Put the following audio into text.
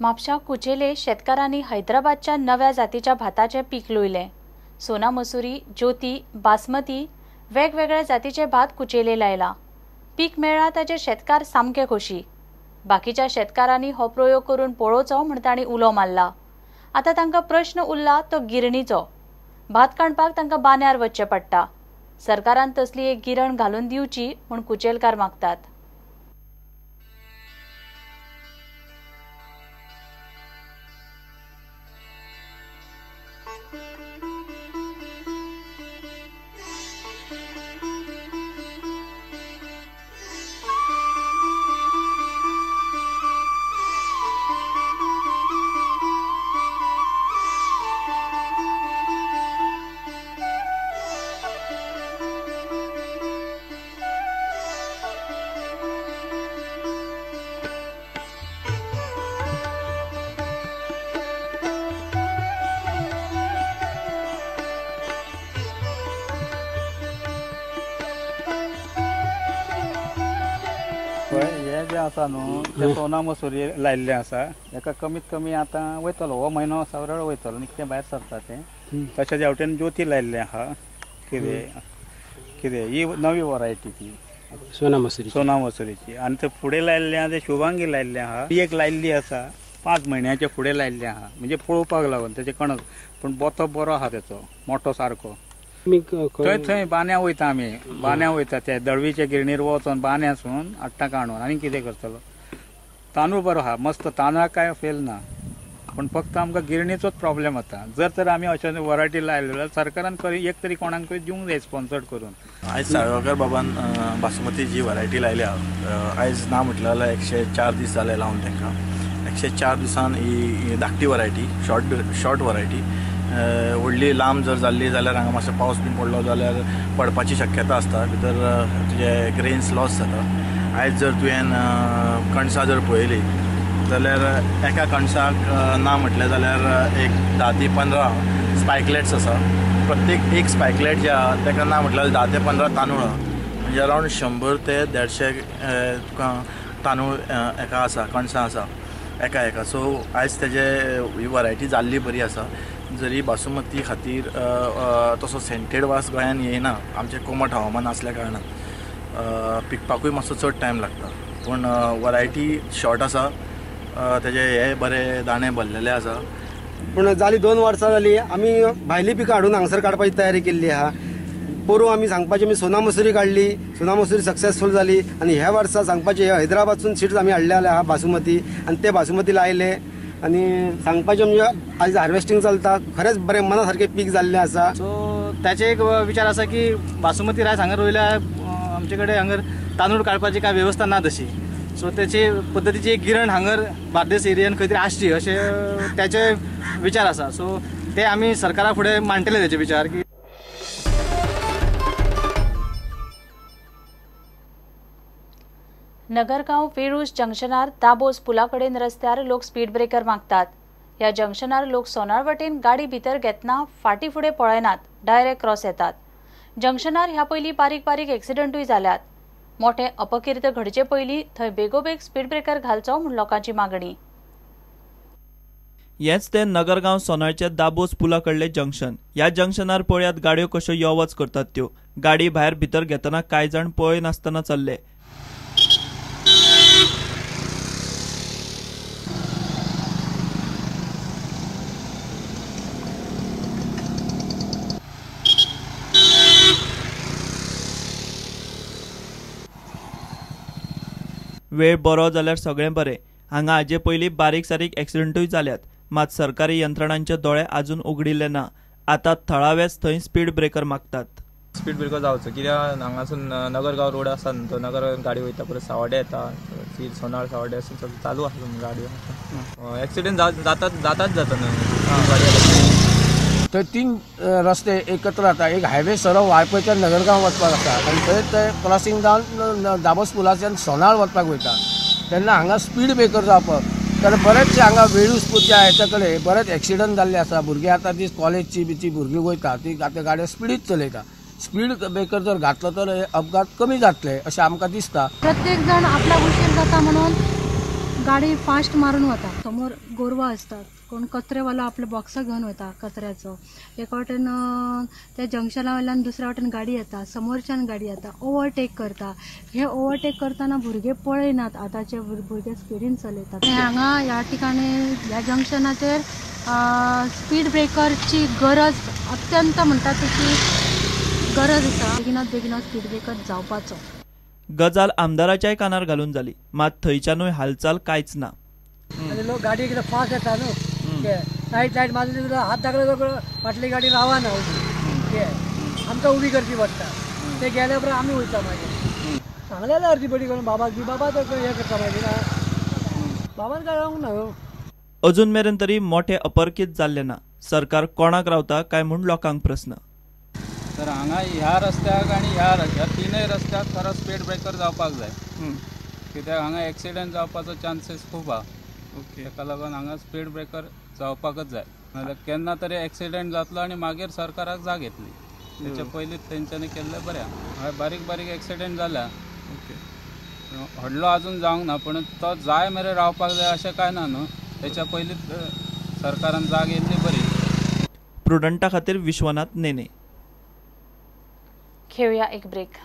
म्हापशा कुचेले शेतकारांनी हैदराबादच्या नव्या जातीच्या भाताचें पीक लुयलें. सोना मसुरी, ज्योती, बासमती वेगवेगळ्या जातीचे भात कुचेले लायला. पीक मेळ्ळा ताचेर शेतकार सामके खोशी. बाकीच्या शेतकारांनी हो प्रयोग करून पळोवचो म्हण तांणी उलो मारला. आतां तांकां प्रश्न उरला तो गिरणीचो. भात काडपाक तांकां बान्यार वचचें पडटा. सरकारान तसली एक गिरण घालून दिवची म्हूण कुचेलकार मागतात. हे जे आसा न्हू ते सोना मसुरी लायिल्लें आसा. हेका कमीत कमी आतां वयतलो हो म्हयनो सरळ वयतलो, निकतें भायर सरता तें. तशें ह्या वटेन ज्योती लायिल्लें आहा. कितें कितें ही नवी वरायटी ती सोना मसुरी, सोना मसुरीची. आनी ते फुडें लायिल्लें आहा तें शुभांगी लायिल्लें आहा. ही एक लायिल्ली आसा 5 म्हयन्याचे फुडें लायिल्लें आहा, म्हणजे पळोवपाक लागून तेचें कणक. पूण बोतो बरो आहा तेचो, मोटो सारको. थंय थंय बान्या वयता आमी, बान्या वयता ते दळवीच्या गिरणीर वचोन बान्यासून हाडटा काणून. आनी कितें करतलो, तांदूळ बरो आहा मस्त, तांदळाक कांय फेल ना. पूण फक्त आमकां गिरणीचोच प्रॉब्लेम जाता. जर तर आमी अशें वरायटी लायले जाल्यार सरकारान एक तरी कोणाकूय दिवंक जाय स्पॉन्सर्ड करून. आयज साळगांवकर बाबान बासमती जी वरायटी लायल्या, आयज ना म्हटलें जाल्यार 104 दीस जाले लावन तांकां. 104 दिसान ही धाकटी वरायटी, शॉर्ट वरायटी, व्हडली लांब जर जाल्ली जाल्यार हांगा मातसो पावस बीन पडलो जाल्यार पडपाची शक्यता आसता, भितर तुजे ग्रेन्स लॉस जाता. आयज जर तुवें कणसां जर पळयली जाल्यार एका कणसाक ना म्हटलें जाल्यार एक 10 ते 15 स्पायकलेट्स आसा. प्रत्येक एक स्पायकलेट जे आहा ताका ना म्हटल्यार 10 ते 15 तांदूळ आहा, म्हणजे अरावंड 100 ते 150 तुका तांदूळ एका आसा, कणसां आसा एका एका. सो आयज तेजे ही वरायटी जाल्ली बरी आसा. जरी बासुमती खातीर तसो सेंटेड वास गोंयान येना, आमचें कोमट हवामान आसल्या कारणान पिकपाकूय मातसो चड टायम लागता. पूण वरायटी शॉर्ट आसा, तेजे हे बरे दाणे भरलेले आसा. पूण जाली 2 वर्सां जाली आमी भायली पिकां हाडून हांगसर काडपाची तयारी केल्ली आहा. पोरूं आमी सांगपाचें आमी सोना मसुरी काडली, सोना मसुरी सक्सेसफूल जाली. आनी ह्या वर्सा सांगपाचें हैदराबादसून सीड्स आमी हाडलेले आहा बासुमती, आनी ते बासुमती लायले. आनी सांगपाचें म्हणजे आयज हार्वेस्टींग चलता, खरेंच बरें मना सारकें पीक जाल्लें आसा. सो ताचे एक विचार आसा की बासुमती रायस हांगा रोयल्यार आमचे कडेन हांगर तांदूळ काडपाची कांय वेवस्था ना तशी. सो तेची पद्दतीची एक गिरण हांगर बार्देस एरियन खंय तरी आसची अशें ताचे विचार आसा. सो ते आमी सरकारा फुडें मांडटले तेचे विचार की. नगरगांव वेळूस जंक्शनार दाबोस पुला कडेन रस्त्यार लोक स्पीड ब्रेकर मागतात. ह्या जंक्शनार लोक सोनार वटेन गाडी भितर घेतना फाटी फुडें पळयनात, डायरेक्ट क्रॉस येतात. जंक्शनार ह्या पयलीं बारीक बारीक एक्सिडंटूय जाल्यात. मोठे अपकीर्त घडचे पयलीं थंय बेगोबेग स्पीड ब्रेकर घालचो म्हूण लोकांची मागणी. हेंच तें नगरगांव सोनाळचे दाबोस पुला कडले जंक्शन. ह्या जंक्शनार पळयात गाडयो कश्यो यो वच करतात त्यो. गाडी भायर भितर घेतना कांय जाण पळयनासतना चल्ले. वेळ बरो जाल्यार सगळें बरें. हांगा हाजे पयलीं बारीक सारीक एक्सिडंटूय जाल्यात, मात सरकारी यंत्रणांचे दोळे आजून उगडिल्ले ना. आतां थळावेच थंय स्पीड ब्रेकर मागतात. स्पीड ब्रेकर जावचो कित्याक हांगासून नगरगांव रोड आसा न्हू, तो नगर गाडी वयता, परत सावड्डे येता, सोनाळ सावड्डे चालू आसा गाडयो. एक्सिडंट जातात जातात जाता न्हू. थंय 3 रस्ते एकत्र जाता. एक हायवे सरळ वाळपयच्यान नगरगांव वचपाक आसा आनी थंय ते क्रॉसींग जावन दाबोस पुलाच्यान सोनाळ वचपाक वयता. तेन्ना हांगा स्पीड ब्रेकर जावपाक, कारण बरेचशे हांगा वेळूस पुलच्या हेच्या कडेन बरेच एक्सिडंट जाल्ले आसा. भुरगीं आतां ती कॉलेजची बिची भुरगीं वयता ती आतां गाडयो स्पिडीत चलयता. स्पीड ब्रेकर जर घातलो तर हे अपघात कमी जातले अशें आमकां दिसता. प्रत्येक जण आपला उशीर जाता म्हणून गाडी फास्ट मारून वता. समोर गोरवां आसतात, कोण कचरेवालो आपले बॉक्सां घेवन वता कचऱ्याचो. एका वाटेन त्या जंक्शना वयल्यान दुसऱ्या वाटेन गाडी येता, समोरच्यान गाडी येता, ओवरटेक करता. हे ओवरटेक करतना भुरगे पळयनात, आतांचे भुरगे स्पिडीन चलयतात. हांगा ह्या ठिकाणी ह्या जंक्शनाचेर स्पीड ब्रेकरची गरज अत्यंत म्हणटा तशी गरज आसा. बेगिनात बेगीन स्पीड ब्रेकर जावपाचो. गजाल आमदाराच्याय कानार घालून जाली, मात थंयच्यानूय हालचाल कांयच ना. आनी लोक गाडी कितें फास्ट येता न्हू, लायट लायट मारून हात दाखयलो फाटली गाडी रावना उबी, ते आमकां उबी करची पडटा. ते गेल्या उपरांत आमी वयता मागीर. सांगलें जाल्यार अर्दी पडी करून बाबाक बी, बाबा तर हें करता मागीर बाबान काय रावंक ना. अजून मेरेन तरी मोठे अपरकीत जाल्ले ना. सरकार कोणाक रावता काय म्हूण लोकांक प्रस्न. तर हांगा ह्या रस्त्याक आनी ह्या तिनूय रस्त्याक खरो स्पीड ब्रेकर जावपाक जाय, कित्याक हांगा एक्सिडंट जावपाचो चान्सीस खूब आहा. ताका लागून हांगा स्पीड ब्रेकर जावपाकच जाय, नाजाल्यार केन्ना तरी एक्सिडंट जातलो आनी मागीर सरकाराक जाग येतली. तेच्या पयलींच तेंच्यांनी केल्लें बरें. हांगा बारीक बारीक एक्सिडंट जाल्या, व्हडलो अजून जावंक ना, पूण तो जाय मेरेन रावपाक जाय अशें कांय ना न्हू. तेच्या पयलींच सरकारान जाग येयल्ली बरी. प्रुडंटा खातीर विश्वनाथ नेने. घेऊया एक ब्रेक.